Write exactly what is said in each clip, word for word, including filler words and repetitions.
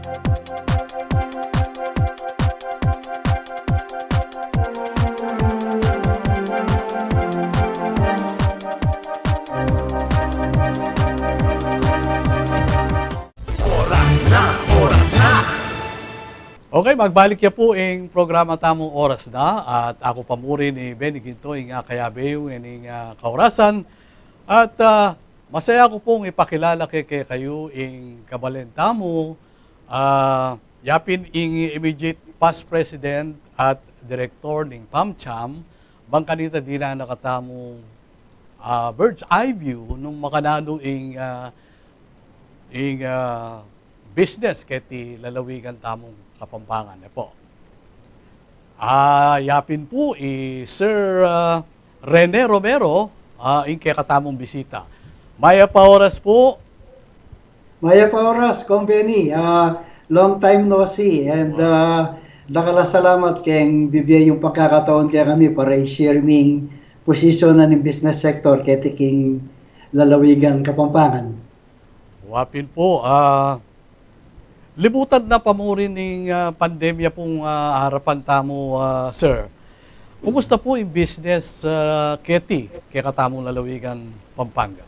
Oras na, oras na. Okay, magbalik ya pu ing programa tamung Oras Na, at aku pa mu rin i Benny Ginto, ing, ah, kayabe yu ngening, ah, kaurasan. At, ah, masaya ku pung ipakilala ke kekayu ing kabalen tamu, ah, yapin ing immediate past president at director ning PAMCHAM, bang kanita dinan na katamung, ah, bird's eye view nung makananu ing, ah, ing, ah, business keti lalawigan tamung Kapampangan, e pu. Ah, yapin pu i Sir, ah, Rene Romero, ah, ing kekatamung bisita. Mayap a oras pu. Mayap a oras, Kong Benny. Ah, long time no see. And, ah, dakal a salamat keng bibie yung pagkakataon kekami para i-share ming posisyon na ning business sector keti king lalawigan Kapampangan. Wa pin pu, ah, libutan na pa mu rin ning, ah, pandemya pung, ah, arapan tamu, ah, sir. Kumusta pu ing business, ah, keti kekatamung lalawigan Pampanga?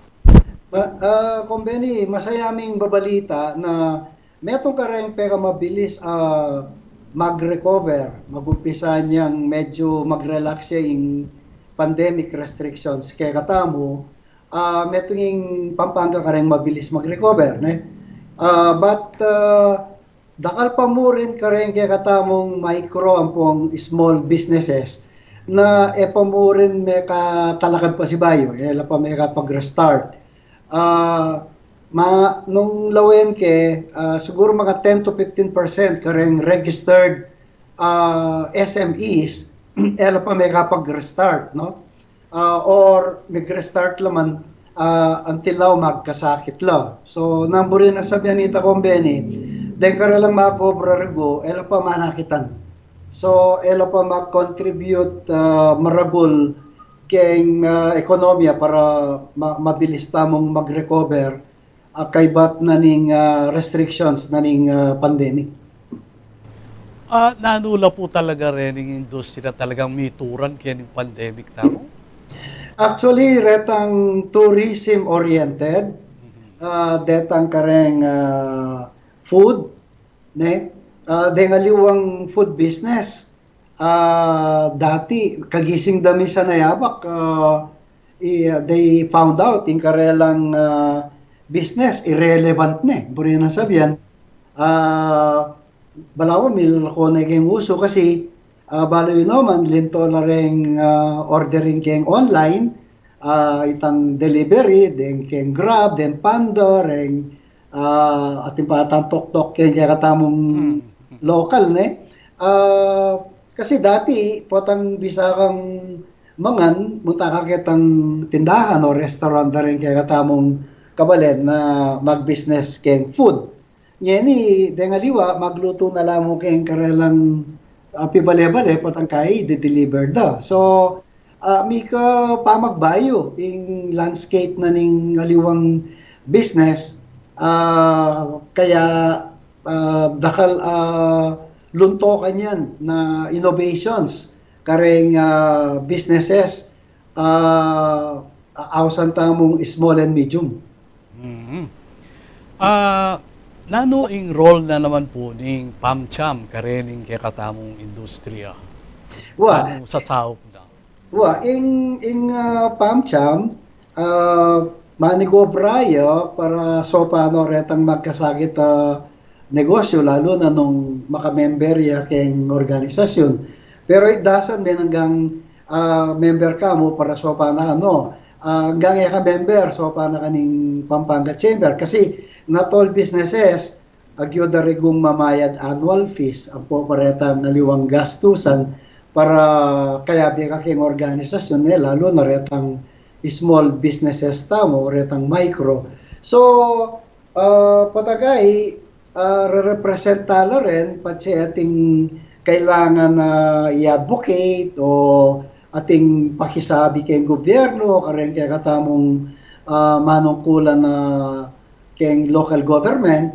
Ma-, ah, Kong Benny, masaya ming babalita na metung kareng peka mabilis, ah, mag-recover, mag-umpisa neng medyo mag-relax ya ing pandemic restrictions kekatamu, ah, metung ing Pampanga kareng mabilis mag-recover, ne? Ah, but, ah, dakal pa mu rin kareng kekatamung micro ampong small businesses na e pa mu rin mekatalakad pasibayu, e la pa mekapag-restart. Ah, ma-, nung lawen ke, ah, siguru mga ten to fifteen percent kareng registered, ah, S M Es, e la pa mekapag-restart, no? Ah, or mag-restart la man, ah, until la magkasakit la. So, nang buri nang sabian ita, Kong Benny, deng karelang makobra regu, e la pa manakitan. So, e la pa mag-contribute, ah, maragul keng, ah, ekonomiya para ma-, mabilis tamung mag-recover, ah, kaybat na ning, ah, restrictions na ning, ah, pandemic. Ah, nanu la pu talaga rening industriya talagang mituran kening pandemic tamu? Actually, retang tourism oriented, ah, detang kareng, ah, food, ne? Ah, deng aliwang food business. Ah, dati, kagising da minsan a yabak, ah, i-, they found out, ing karelang, ah, business, irrelevant ne, buri nang sabian. Ah, balawan, milako ne keng usu kasi, ah, balu yu naman, linto la reng, ah, ordering keng online, ah, itang delivery, deng keng Grab, deng Panda, reng, ah, atin pa atang toktok keng kekatamung local, ne? Ah, kasi dati, potang bisa kang mangan, munta ka ketang tindahan o restaurant da reng kekatamung kabalen na mag-business keng food. Ngeni, deng aliwa, maglutu na la mu keng karelang, ah, pibale-bale, potang kai, de-deliver da. So, ah, mika pamagbayu ing landscape na ning aliwang business, ah, kaya, ah, dakal, ah, luntokan yan na innovations kareng, ah, businesses, ah, ausan tamung small and medium. Mhm. Ah, nanu ing role na naman pu ning PAMCHAM karening kekatamung industriya? Wa. Nanu sasaup na? Wa, ing, ing, ah, PAMCHAM, ah, manigobra ya para sopano retang magkasakit a negosyu, lalu na nung makamember ya keng organisasyun. Pero it doesn't mean anggang, ah, member ka mu para sopan na, no. Ah, anggang e ka member, sopan na ka ning Pampanga Chamber. Kasi not all businesses agyu da regung mamayad annual fees, ampo pa retang aliwang gastusan para kayabe ka keng organisasyun, e, lalu na retang small businesses tamu, retang micro. So, ah, patagai, ah, rerepresenta la ren, patse ating kailangan na i-advocate o ating pakisabi keng gobyernu, kareng kekatamung, ah, manungkulan na keng local government,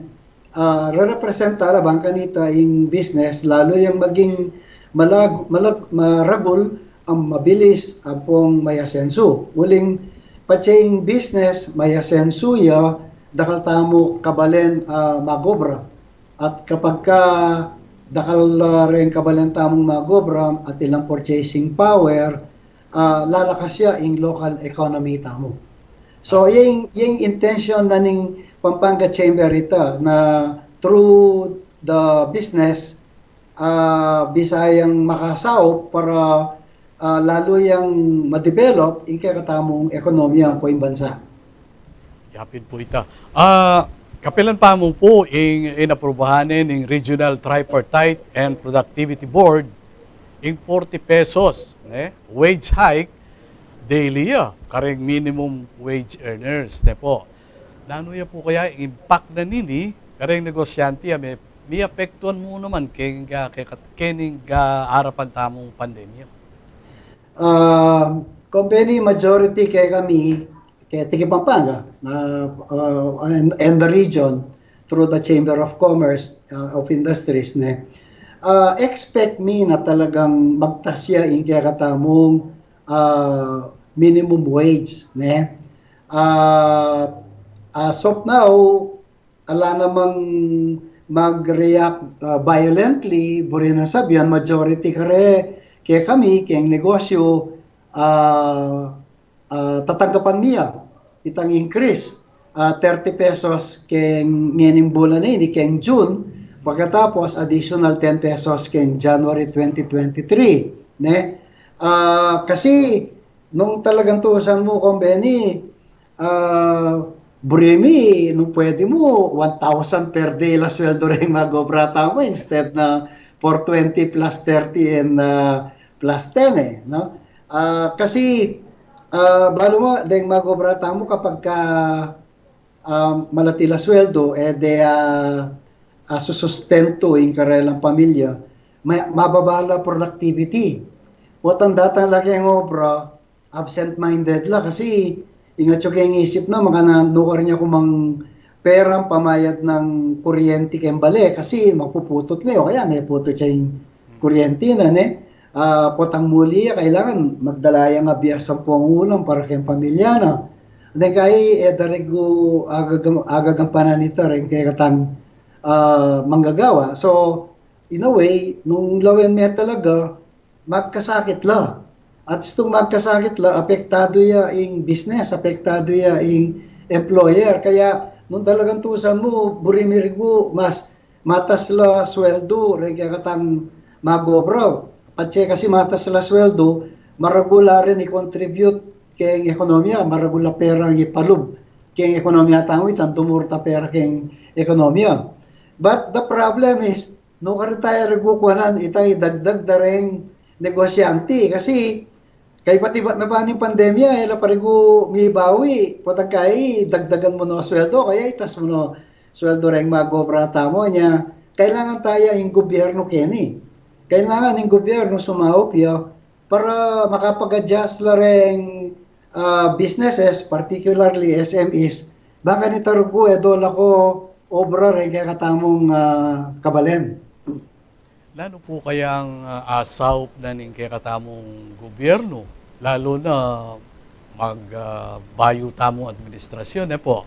Ah, rerepresenta la bang kanita ing business, lalu yang maging malag-, malag-, maragul, ang mabilis ampong mayasensu. Uling patse ing business, mayasensu ya, dakal tamu kabalen, ah, magobra. At kapag ka dakal, ah, reng kabalen tamung magobra at ilang purchasing power, ah, lalakas ya ing local economy tamu. So, ing, ing intention na ning Pampanga Chamber ita na through the business, ah, bisa yang makasaup para, ah, lalu yang ma-develop ing kekatamung ekonomiya ampo ing bansa. Yapin pu ita. Ah, kapilan pa mu pu ing inaprubahan ne ning Regional Tripartite and Productivity Board ing forty pesos, ne, wage hike daily ya kareng minimum wage earners, ne pu. Nanu ya pu kaya ing impact na nini kareng negosyante a me, miapektuan mu naman keng, ah, keng, keng, ah, arapan tamung pandemya? Ah, Company, majority kekami, keng tiki Pampanga, ah, ah, and, and the region through the Chamber of Commerce, ah, of Industries, ne. Ah, expect mi na talagang magtas ya ing kekatamung, ah, minimum wage, ne. Ah, as of now, ala namang mag-react, ah, violently, buri nang sabian, majority kare, kekami, keng negosyo, ah, ah, tatanggapan mi ya itang increase, ah, thirty pesos keng ngening bulan a ini, keng June, pagkatapos additional ten pesos keng January twenty twenty-three, ne? Ah, kasi nung talagang tusan mu, Company, ah, buri mi, nung pwede mu, one thousand per day la sweldo reng magobra tamu instead na four twenty plus thirty and, ah, plus ten, eh, no? Ah, kasi, ah, balu mu, deng magobra tamu kapag ka, ah, malati la sweldo, e de, ah, ah, susustentu ing karelang pamilya, ma-, mababa la productivity. Potang datang la keng obra, absent-minded la kasi ing atyu keng isip na, makananu karin ya kumang pera pamayad nang kuryente keng bale kasi mapuputut ne, o kaya meputut ya ing kuryente na, ne. Ah, potang muli ya, kailangan magdala yang abias ampong ulam para keng pamilya na. Then kaya, e, da reng agagam-, agagampanan ita reng kekatang, ah, manggagawa. So, in a way, nung lawen me talaga, magkasakit la. At istung magkasakit la, apektadu ya ing business, apektadu ya ing employer. Kaya, nung talagang tusan mu, buri mi reng mas matas la sweldo reng kekatang magobra. Patse kasi matas la sweldo, maragul la rin i-contribute keng ekonomiya, maragul la perang ipalub keng ekonomiya tamu, itang dumurut a pera keng ekonomiya. But the problem is, nukarin ta ya reng kukuanan itang idagdag da reng negosyante? Kasi kaibat-ibat na ba ning pandemya, e la pa reng mibawi, potang kai, dagdagan mu no sweldo, kaya itas mu no sweldo reng magobra tamu, nya kailangan ta ya ing gubyernu keni. Kailangan ing gubyernu sumaup ya para makapag-adjust la reng, ah, businesses, particularly S M Es. Bang kanita rugyan, e dola ko obra reng kekatamung, ah, kabalen. Nanu pu kayang, ah, asaup na ning kekatamung gubyernu, lalu na mag, ah, bayu tamung administrasyun, e pu?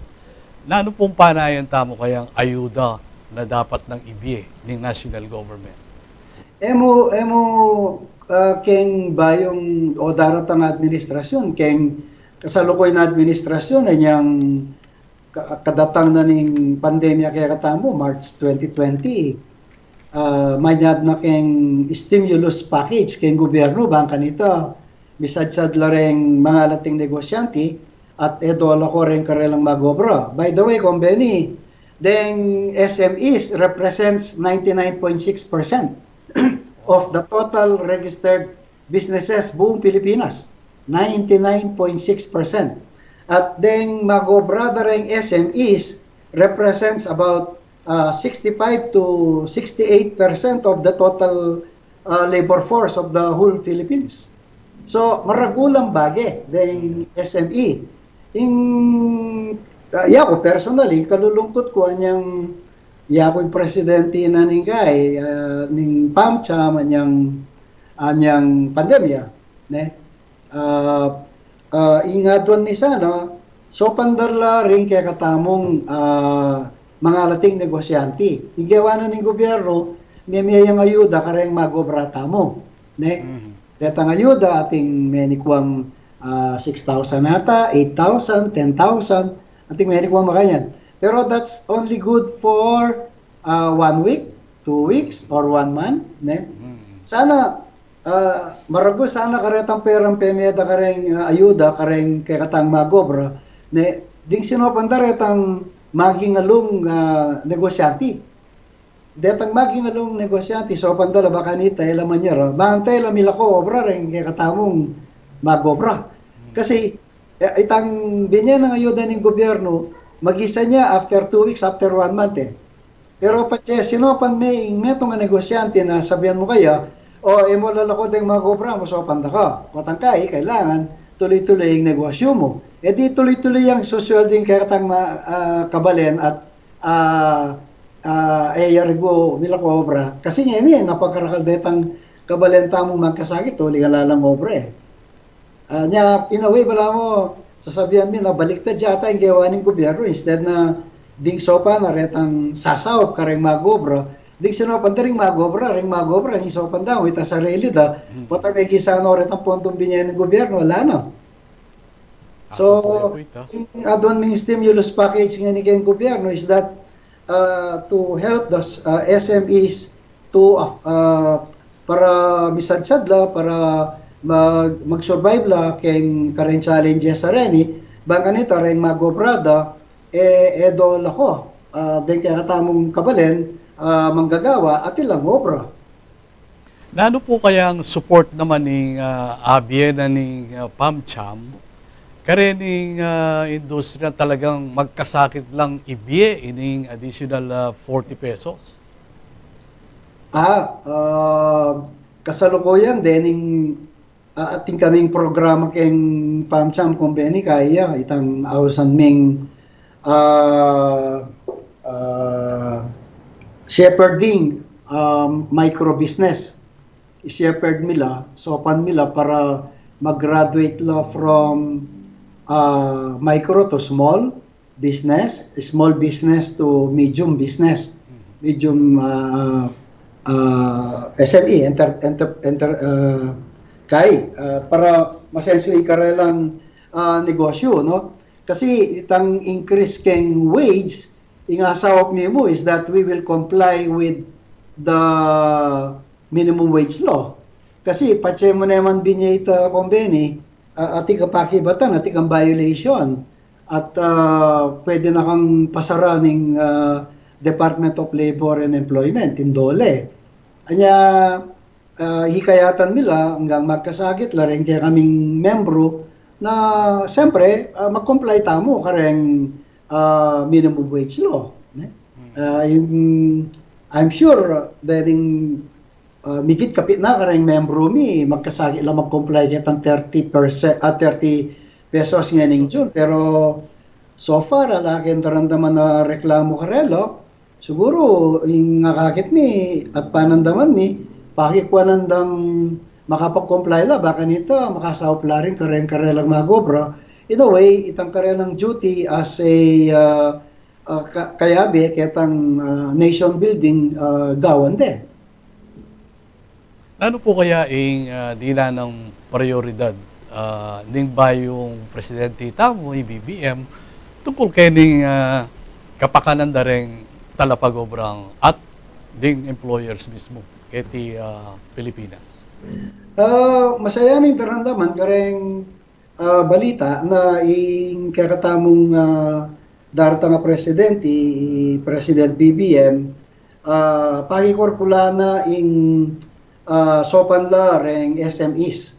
Nanu pung panayan tamu kayang ayuda na dapat nang ibie ning national government? E mu, e mu, ah, keng bayung o daratang administrasyun, keng kasalukuyan a administrasyun, e nyang ka-, kadatang na ning pandemya kekatamu, March twenty twenty, ah, manyad na keng stimulus package keng gubyernu, bang kanita, misadsad la reng mangalating negosyante, at e dola ko reng karelang magobra. By the way, Kong Benny, deng S M Es represents ninety-nine point six percent of the total registered businesses buong Pilipinas, ninety-nine point six percent. At deng magobra da reng S M Es represents about, ah, sixty-five to sixty-eight percent of the total, ah, labor force of the whole Philippines. So, maragul lang bage deng S M E. Ing, ah, yaku personally, kalulungkut ku anyang Yaku ing presidente na ning kai, ah, ning PAMCHAM anyang, anyang pandemya, ne? Ah, ah, ing aduan mi sana, saupan da la ring kekatamung, ah, mangalating negosyante. Ing gewa na ning gobyernu, mie-, mie yang ayuda kareng mag-obra tamu, ne? Mhm. Detang ayuda, ating menikuang, ah, six thousand ata, eight thousand, ten thousand, ating menikuang makanyan. Pero that's only good for, ah, one week, two weeks, or one month, ne? Mhm. Sana, ah, maragul sana karetang perang pemie da kareng, ah, ayuda kareng kekatang mag-obra, ne? Ding sinaupan da retang maginalung, ah, negosyante. Detang maginalung negosyante, saupan da la, ba kanita e la manyera, bang antay la milako obra reng kekatamung mag-obra. Kasi, e, itang binye nang ayuda ning gobyernu, mag-isa ne after two weeks, after one month, e. Pero patse sinaupan me ing metung a negosyante na sabian mu kaya, "O, e mu lalako deng mag-obra mu, saupan da ka." Potang kai, kailangan tuloy-tuloy ing negosyu mu. E di tuloy-tuloy yang susueldu ing kekatang ma-, ah, kabalen at ah, ah, e ya reng milako obra. Kasi ngeni, napakarakal detang kabalen tamung magkasakit, uling ala lang obra, e. Ah, nya, in a way, balamu, sasabian mi na baliktad yata ing gewa ning gobyernu, instead na ding saupan na retang sasaup kareng mag-obra, ding sinaupan da ring mag-obra, reng mag-obra, ing saupan da, wita sarili da, Hmm. potang e gisa no retang pondung binye ning gobyernu, ala na. So, Ako po, ito. Ing aduan ming stimulus package ngeni keng gobyernu is that, uh, to help the, uh, S M Es to, uh, para misadsad la, para mag-, mag-survive la keng kareng challenges a reni, bang kanita reng mag-obra da, e, e do lako, uh, deng kekatamung kabalen, uh, manggagawa, atin lang obra. Nanu po kayang support naman ning, ah, abie na ning, ah, PAMCHAM karening, ah, industriya talagang magkasakit lang ibie ining additional, ah, forty pesos? Ah, ah, kasalukuyan dening, ah, atin kaming programa keng PAMCHAM, kumbeni kaya itang ausan ming ah, ah, shepherding, ah, micro business. Shepherd mi la, saupan mi la para mag-graduate la from, ah, micro to small business, small business to medium business, medium, ah, ah, S M E, enter-, enter-, enter-, ah, kai, ah, para masensu ing karelang, ah, negosyu, no? Kasi itang increase keng wage, ing asaup mi mu is that we will comply with the minimum wage law. Kasi patse mu naman binye ita kumbeni, ah, atin kang pakibatan, atin kang violation, at, ah, pwede na kang pasara ning, ah, Department of Labor and Employment, ing DOLE. Anya, ah, hikayatan mi la, anggang magkasakit la reng kekaming membru, na siyempre, ah, mag-comply tamu kareng, ah, minimum wage law, ne? Ah, ing, I'm sure, dahil, ah, migit kapit na kareng membru mi, magkasakit la mag-comply ketang thirty percent, ah, thirty pesos ngening June. Pero so far, ala keng daramdaman a reklamu karela. Siguru, ing akakit mi at panandaman mi, pakikuanan dang makapag-comply la, ba kanita, makasaup la rin kareng karelang mag-obra. In a way, itang karelang duty as a, ah, ah, ka-, kayabe ketang, ah, nation building, ah, gawan de. Nanu po kaya ing, ah, dinan nang prayoridad, ah, ning bayung presidente tamu, ing B B M, tungkul kening, ah, kapakanan da reng talapag-obrang at ding employers mismu keti, ah, Pilipinas? Ah, masaya ming daramdaman kareng ah, balita na ing kekatamung, ah, daratang a presidente, i President B B M, ah, pakikorpula na ing, ah, saupan la reng S M Es.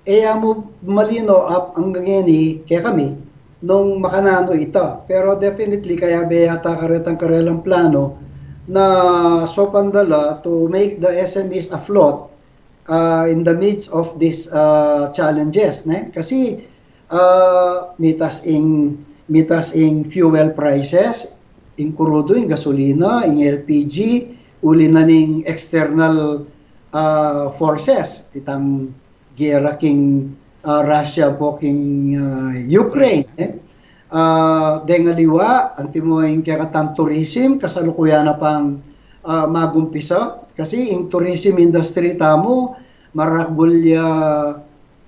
E ya mu malino ap anggang ngeni kekami nung makananu ita. Pero definitely, kayabe yata karetang karelang plano na saupan da la to make the S M Es afloat ah, in the midst of these, ah, challenges, ne? Kasi, ah, mitas ing, mitas ing fuel prices, ing krudo, ing gasolina, ing L P G, uli na ning external, ah, forces, itang gera king, ah, Russia ampo king, ah, Ukraine, eh. Ah, deng aliwa, antimo ing kekatang tourism, kasalukuyan na pang, ah, magumpisa. Kasi ing tourism industry tamu, maragul ya,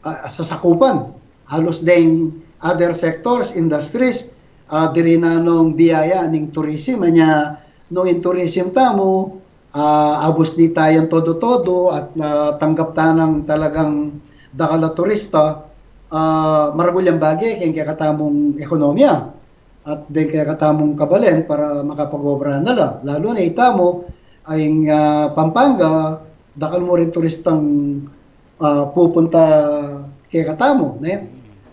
ah, sasakupan. Halus deng other sectors, industries, ah, diri na nung biyaya ning tourism, anya nung ing tourism tamu, ah, abus ni tayang todo-todo at natanggap tanang talagang dakal a turista, ah, maragul yang bage keng kekatamung ekonomiya at deng kekatamung kabalen para makapag-obra na la. Lalu na itamu, ing, ah, Pampanga, dakal mu ring turistang, ah, pupunta kekatamu, ne?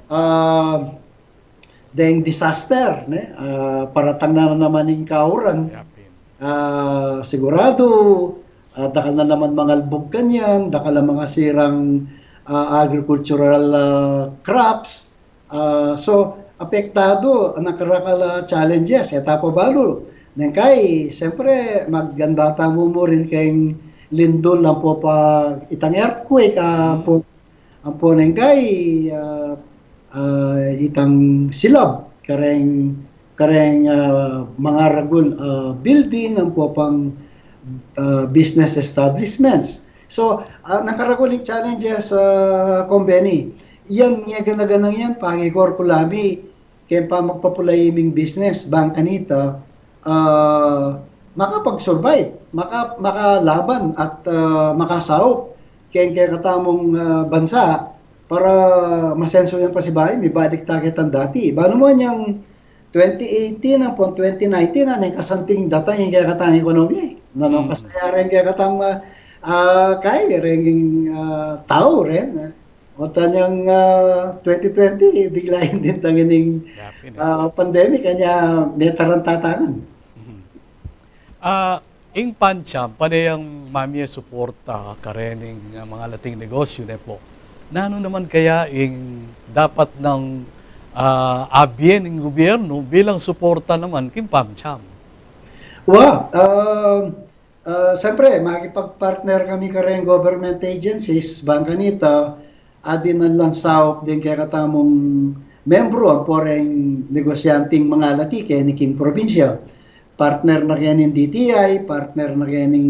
Ah, deng disaster, ne? Ah, paratang na naman ing kauran. Yapin. Ah, sigurado, ah, dakal na naman mangalbug kanyan, dakal na mangasirang, ah, agricultural, ah, crops. Ah, so, apektado, nakarakal a challenges, e ta pa balu. Neng kai, siyempre, maganda tamu mu rin keng lindol, ampo pa itang earthquake, ah, ampo, ampo neng kai, ah, ah, itang silab, kareng, kareng, ah, mangaragul, ah, building, ampo pang, ah, business establishments. So, ah, nakaragul ing challenges, ah, Kong Benny. Yan, ngegana-ganang yan, pakikorkula mi, keng pamagpapulayi ming business, bang kanita, ah, makapag-survive, maka-, makalaban at, ah, makasaup keng kekatamung, ah, bansa para masenso yang pasibayu, mibalik ta ketang dati. Bano mu yang twenty eighteen ampong twenty nineteen, ah, neng kasanting datang ing kekatang ekonomiya, e. Nanung kasaya ring kekatang, ah, ah, kai, ring, ah, tau rin, ah. O tanyang, ah, twenty twenty, bigla ing dintang ining, ah, pandemic, kanya metaranta tamu. Mhm. Ah, ing PAMCHAM, pane yang mamie suporta karening, ah, mangalating negosyu, ne po. Nanu naman kaya ing dapat nang, ah, abie ning gobyerno bilang suporta naman king PAMCHAM? Wa, ah, Ah, siyempre, makipag-partner kami kareng government agencies, bang kanita, adi na lang saup deng kekatamung membru, ampo reng negosyanteng mangalati keni king probinsya. Partner na keni ning D T I, partner na keni ning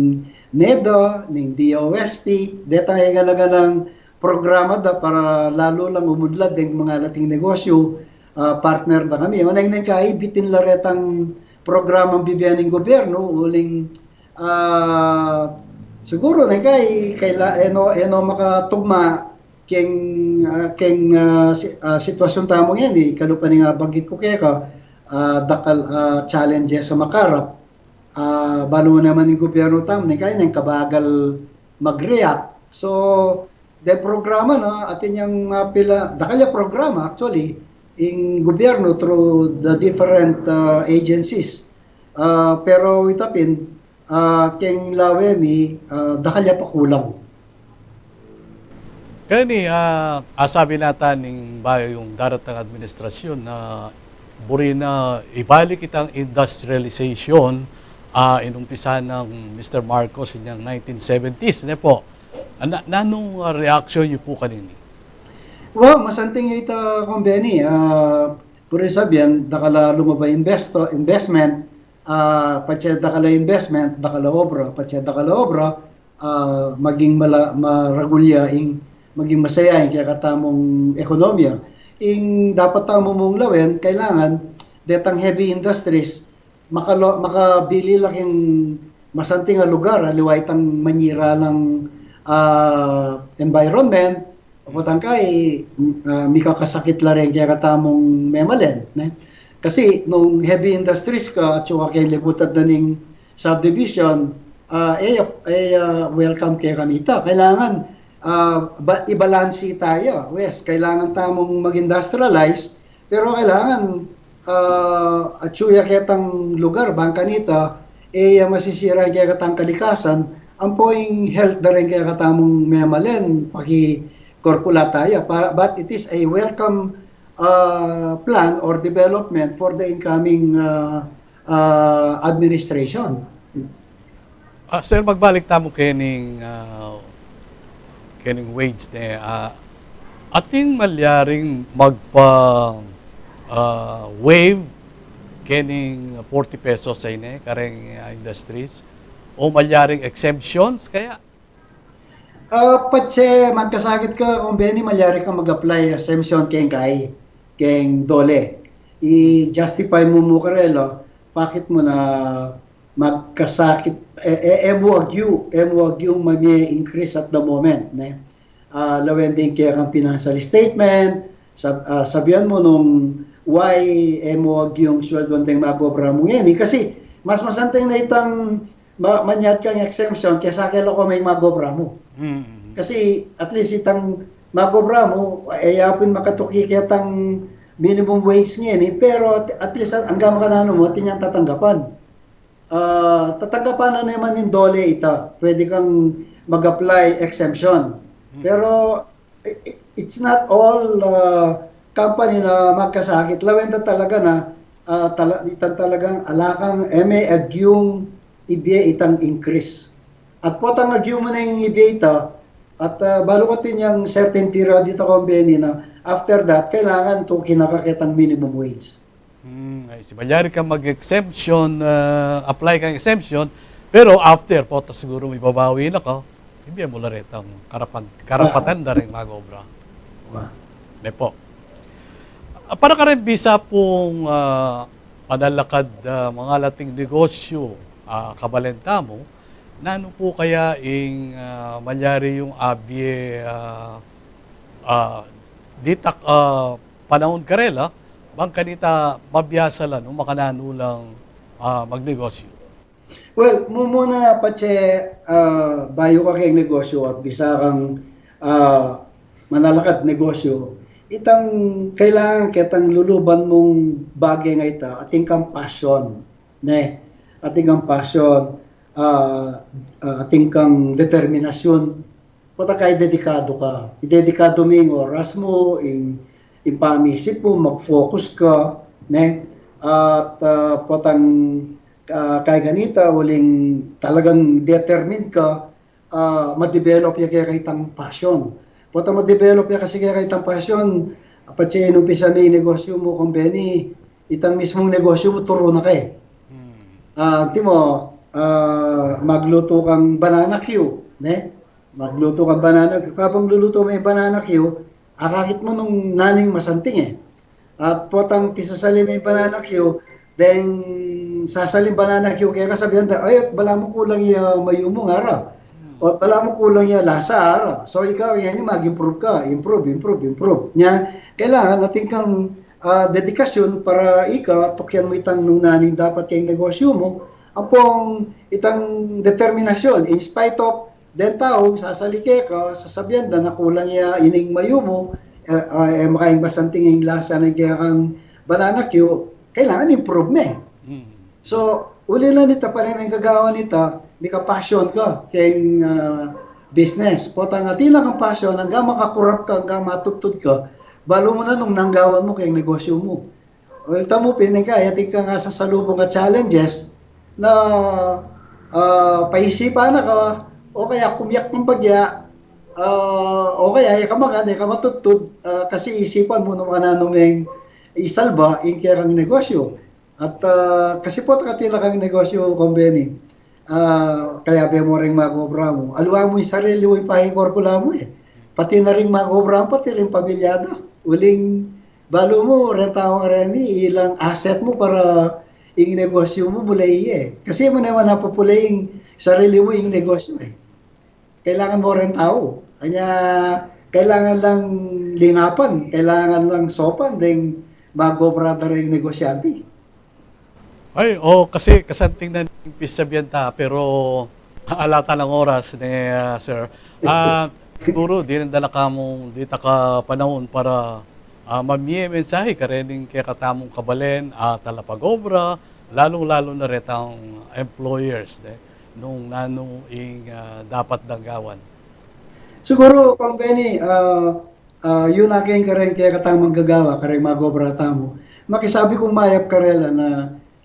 NEDA, ning D O S T, detang e gana-ganang programa da para lalu lang umudlad deng mangalating negosyu, ah, partner da kami. Oneng neng kai bitin la retang programang bibie ning gobyerno, uling, ah, siguru neng kai, kaila-, e no, e no makatugma keng, ah, keng, ah, si-, ah, sitwasyun tamu ngeni, kalupa ning, ah, banggit ku keka, ah, dakal, ah, challenges a makarap. Ah, balu naman ing gobyerno tamu, neng kai neng kabagal mag-react. So, deng programa, no, atin yang mapila, dakal ya programa, actually, ing gobyerno through the different, ah, agencies. Ah, pero ita pin, ah, keng lawe mi, ah, dakal ya pakulang. Keni, ah, asabi nata ning bayung daratang administrasyun na buri na ibalik itang industrialization, ah, inumpisa nang Mister Marcos inyang nineteen seventies, ne po? Ah, na-, nanung, ah, reaksyon yu pu kanini? Wa, masanting ita, Kong Benny, ah, buri sabyan, dakal a lungub a investo-, investment, ah, patse dakal a investment, dakal a obra, patse dakal a obra, ah, maging mala-, maragul ya ing, maging masaya ing kekatamung ekonomiya. Ing dapat tamu mung lawen, kailangan detang heavy industries, makalo-, makabili la king masanting a lugar, aliwa itang manyira lang, ah, environment, o patse keni, ah, mikakasakit la reng kekatamung memalen, ne? Kasi nung heavy industries ka, atsu ka keng likutad na ning subdivision, ah, e, e, ah, welcome keka kanita. Kailangan, ah, ba-, ibalansi taya. Wes, kailangan tamung mag-industrialize, pero kailangan, ah, atsu ya ketang lugar, bang kanita, e ya masisira ing kekatang kalikasan, ampo ing health da reng kekatamung memalen, pakikorkula taya. Para, but it is a welcome, ah, plan or development for the incoming, ah, ah, administration. Ah, sir, magbalik tamu kening, ah, kening wage ne. Ah, atin malyaring magpa, ah, waive kening forty pesos a ini kareng, ah, industries? O malyaring exemptions kaya? Ah, patse magkasakit ka, Kong Benny, malyari ka mag-apply exemption keng kai, keng DOLE. I-justify mu mu karela, bakit mu na magkasakit, e, e, e mu agyu, e mu agyu mamie increase at the moment, ne? Ah, lawen deng kekang financial statement, sab-, ah, sabian mu nung why e mu agyung sweldo deng mag-obra mu ngeni. Kasi mas masanting na itang ma-, manyad kang exemption kesa kela ko meng mag-obra mu. Mm. Kasi at least itang mag-obra mu, e ya pin makatuki ketang minimum wage ngeni, pero at, at least anggang makananu mu, atin yang tatanggapan. Ah, tatanggapan na naman ning DOLE ita. Pwede kang mag-apply exemption. Pero i-, i-, it's not all, ah, company na magkasakit. Lawen da talaga na, ah, tala-, itang talagang ala kang e me agyung ibie itang increase. At potang agyu mu na ing ibie ita, at, ah, balu ka atin yang certain period ita, Kong Benny, na after that, kailangan tuki na ka ketang minimum wage. Hmm, I see. Malyari kang mag-exemption, ah, apply kang exemption, pero after, pota siguru mibabawi na ka, ibie mu la retang karapan-, karapatan da ring mag-obra. Wa. Ne pu. Ah, para kareng bisa pung, ah, manalakad, ah, mangalating negosyu, ah, kabalen tamu, nanu pu kaya ing, ah, malyari yung abie, ah, ah, ditak, ah, panaun karela, bang kanita mabiasa la nung makananu lang, ah, magnegosyu? Well, mumuna patse, ah, bayu ka keng negosyu at bisa kang, ah, manalakad negosyu, itang kailangan ketang luluban mung bage nga ita, atin kang passion, ne? Atin kang passion, ah, ah, atin kang determinasyun. Pota ka idedikadu ka. Idedikadu mu ing oras mu, ing, ing pamisip mu, mag-focus ka, ne? At, ah, potang, ah, kaya kanita, uling talagang determined ka, ah, ma-develop ya keka itang passion. Pota ma-develop ya kasi keka itang passion, patse inumpisa me ing negosyu mu, Kong Benny, itang mismung negosyu mu, turu na ka e. Hmm. Ah, ti mo, ah, maglutu kang banana cue, ne? Maglutu kang banana cue. Kabang lulutu me ing banana cue, akakit mu nung nanu ing masanting e. At potang pisasali me ing banana cue, deng sasaling banana cue keka, sabian da, "Ay, balamu kulang ya mayumu," ngara. O balamu kulang ya lasa, ngara. So, ika ngeni mag-improve ka, improve, improve, improve. Nya, kailangan atin kang, ah, dedikasyun para ika tukian mu itang nung nanu ing dapat keng negosyu mu, ampong itang determinasyun, in spite of deng tau sasali keka, sasabian da na kulang ya ining mayumu, e, e, e makaing masanting ing lasa ning kekang banana cue, kailangan improve me. Hmm. So, uli na nita, pane meng gagawan nita, mika-passion ka keng, ah, business. Potang atin kang passion, anggang makakurap ka, anggang matudtud ka, balu mu na nung nanggawan mu keng negosyu mu. O, ita mu pin, ika, atin kang sasalubung a challenges na, ah, paisipan na ka, o kaya kumiak kang bagya, ah, o kaya e ka makan, e ka matudtud, ah, kasi isipan mu nung makananu meng isalba ing kekang negosyu. At, ah, kasi pota atin kang negosyu, Kong Benny, ah, kayabe mu reng mag-obra mu, aliwa mu ing sarili mu, ing pakikorkula mu e. Pati na ring mag-obra mu, pati ring pamilya da. Uling balu mu, reng tau reni, ilang asset mu para ing negosyu mu mula e. Kasi e mu naman mapupule ing sarili mu ing negosyu e. Kailangan mu reng tau. Anya, kailangan lang lingapan, kailangan lang sopan deng mag-obra da reng negosyante. Ay, o, kasi kasanting na ning pisabian ta, pero ala ta lang oras ne, ah, sir. Ah, siguru, dinan da la kamung ditak a panaun para, ah, mamie mensahe karening kekatamung kabalen a talapag-obra, lalung-lalu na retang employers, ne, nung nanu ing, ah, dapat dang gawan. Siguru, Kong Benny, ah, ah, yu na keng kareng kekatang manggagawa, kareng mag-obra tamu. Makisabi kung mayap karela na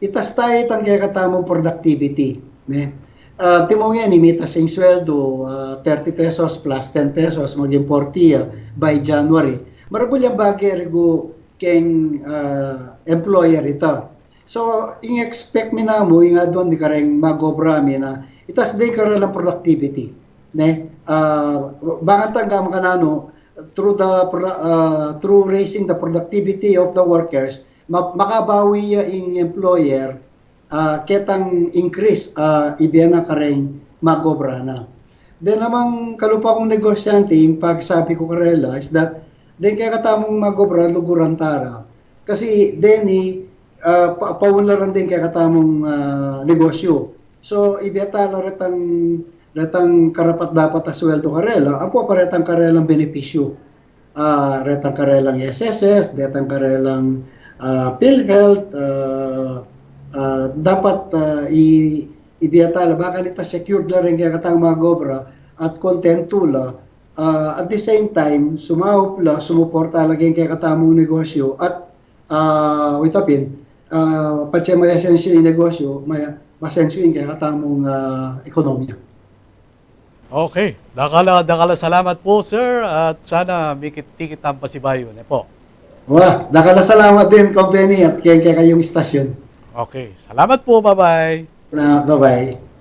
itas ta itang kekatamung productivity, ne? Ah, timung yan, imitas ing sweldo, ah, thirty pesos plus ten pesos, maging forty, ah, by January. Maragul yang bage regu keng, ah, employer ita. So, ing expect mi namu, ing aduan mi kareng mag-obra mi na, itas de ing karelang productivity, ne? Ah, bang tang gama kananu, through the pro-, ah, through raising the productivity of the workers, ma-, makabawi ya ing employer, ah, ketang increase, ah, ibie na kareng mag-obra na. Then, amang kalupa kung negosyante, ing pagsabi ku karela is that, then kekatamung mag-obra, luguran tara. Kasi, deni, ah, pa-, paunlaran den kekatamung, ah, negosyo. So, ibie tala retang, retang karapat-dapat a sweldo karela, ampo pa retang karelang benepisyo. Ah, retang karelang S S S, retang karelang, ah, PhilHealth, ah, ah, dapat, ah, i-, ibie tala, bang kanita secured la rin kekatang mag-obra at kontentu la, ah, at the same time, sumaup la, sumuporta la keng kekatamung negosyo at, ah, wita pin, ah, patse mayasenso ing negosyo, maya-, masenso ing kekatamung, ah, ekonomiya. Okay. Dakal a, dakal a salamat po, sir, at sana mikit-tikit tamu pasibayu, ne po? Wa, dakal a salamat din, Kong Benny, at keng kekayung istasyon. Okay. Salamat po. Bye-bye. Salamat, bye-bye.